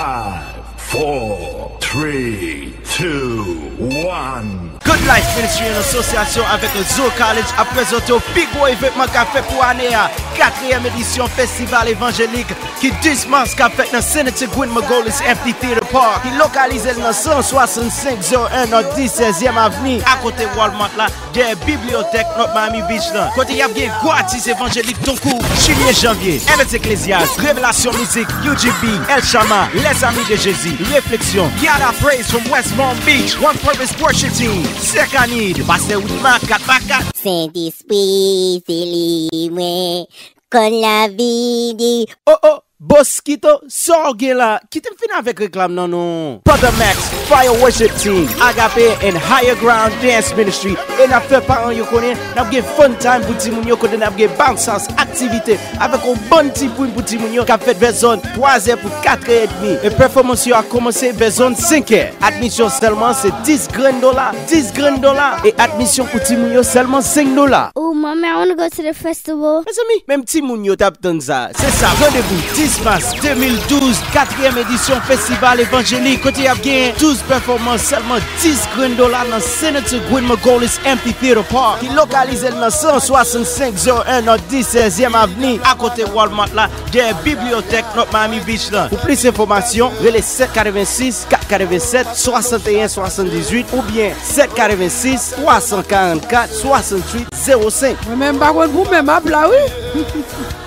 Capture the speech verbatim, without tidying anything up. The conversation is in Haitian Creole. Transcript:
Five, four, three, two, one. Good Life Ministry an asosyasyon avèk Zo College ap prezante w pi gwo evènman k ap fèt pou ane a, katriyèm edisyon Festival Evanjelik ki dis mas k ap fèt nan Senator Gwin Margolis Amphitheater Park, ki lokalize l nan san swasannsenk zewo en Nòdis sèzyèm Avni, akote Walmart la, dèyè bibliyotèk North Miami Beach lan, kote y ap gen gwo atis evanjelik tankou Chimie Janvier, Evans Ecclesias, Revelasyon Mizik, U G B, El Shama, Les Amis de Jésus, Réflexion, Kiara Praise from West Palm Beach, One Purpose Worship Team, Sekanid, Pastè Widma kat pa kat. Sentespri, se li mwen, konn lavi di. Oh, oh, Boskito, sa w gen la? Kite m fin avèk reklam nan non. Brother Max, Fire Worship Team, Agape and Higher Ground Dance Ministry. E n ap fè paran yo konnen n ap gen fun time pou timoun yo, kote n ap gen bounce house, aktivite avèk yon bann ti prim pou timoun yo k ap fèt vè zòn twazè pou katrè edmi. E pèfòmans yo ap kòmanse vè zòn senkè. Admisyon sèlman se dis grenn dola, dis grenn dola. E admisyon pou timoun yo sèlman senk dola. Oh, mommy, I wanna go to the festival. Mezanmi, menm timoun yo t ap tann sa. Se sa, randevou dis mas de mil douz, katriyèm edisyon Festival Evanjelik, kote y ap gen douz pèfòmans, sèlman dis grenn dola nan Senator Gwin Margolis Amphitheater Park, ki lokalize l nan san swasannsenk zewo en Nòdis sèzyèm Avni, akote Walmart la, dèyè bibliyotèk North Miami Beach lan. Pou plis enfòmasyon, rele sèt katrevensis, kat katrevennsèt, swasanteyen swasanndizuit oubyen sèt katrevensis, twa san karannkat, swasanntuit zewo senk. Mwen menm, m pa konn pou mwen, m ap la, wi.